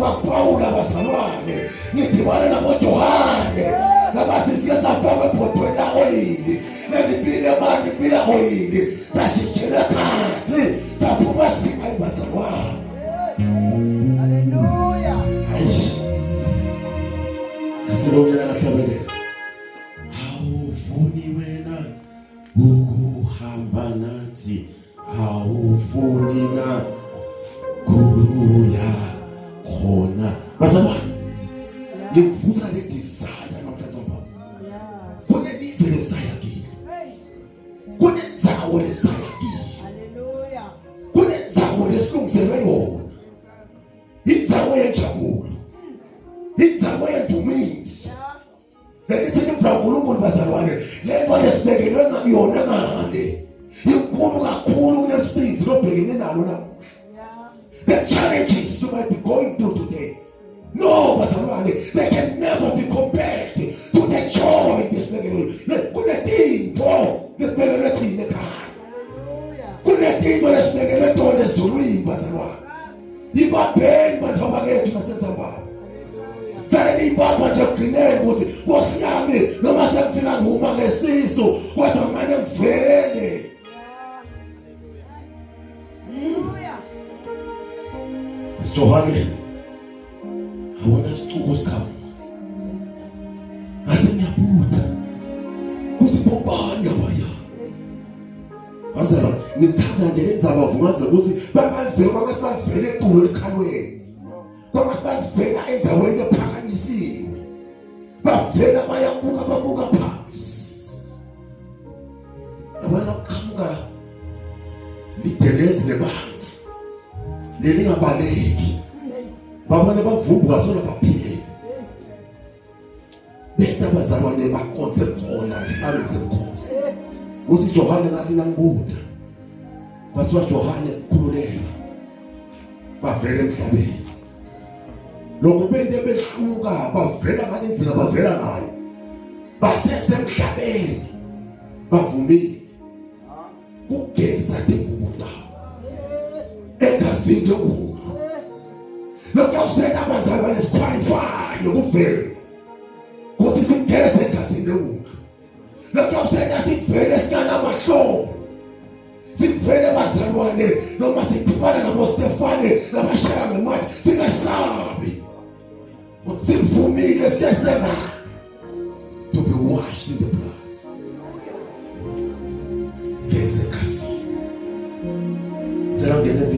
Ngisuka kuPawula bazalwane ngidibane naboJohane nabathi siye safakwa ebhodweni la-oyili lelibile manje ibila oyili sajijela phansi saphuma siphuma hayi bazalwane. Haleluya. Hayi. Asilokela kahlabelela. Awufuni wena ukuhamba nathi awufuni na kuya khona bazalwane ngivusa le desire namhlanje baba kunelive lesaya kilo kunendzawo lesaya kiyo Haleluya. kunendzawo lesilungiselwe yona indzawo yenjabulo indzawo yendumiso Belithi live laNkulunkulu bazalwane lento lesibekelwe ngakuyona ngale inkulu kakhulu kunesizi lobhekene nalo namuhla. The challenges you might be going through today. No bazalwane they can never be compared to the joy lesibekelwe. Kunetinto lesibekelwe thina ekhaya. Kunetinto lesibekelwe tona ezulwini bazalwane. Ibabheni bantu bakethu nasentsambama. Sale niyibamba nje ekugcineni ukuthi Nkosi yami noma sengifika nguma ngesisu kodwa manje ngivele. Sijohane awona sicuku sichamuka. Ngase ngiyabutha ukuthi bobani labaya. Bazalwane ngithanda nje le ndzaba vumaze ukuthi babavele kwakathi bavele etulo elikhalweni. Kwangathi bavela endaweni ephakanyisiwe. Bavela bayabuka babuka phansi. Yabona kuqhamuka lidelezi lebantu lelingabaleki. Babona bavumbuka sona baphile. Beta abazalwane bakhonze khona esihlalweni sebukhosi. Uthi Johane ngathi nangibuda. Kwathiwa Johane khululeka. Bavela emhlabeni. Lokhu bente behluka bavela ngale ndlela bavela ngayo. Basesemhlabeni. Bavumile. Kugeza tingubo tabo. Egazini lokufa. Lokho kusenta abazalwane siqualify ukuvela. Kuthi sigeze egazini lokufa. Lokho kusenta sivele singanamahloni. Sivele bazalwane noma sidibana nabo Stefane nabashaya ngemali singasabi. Sivumile siyasena to be washed in the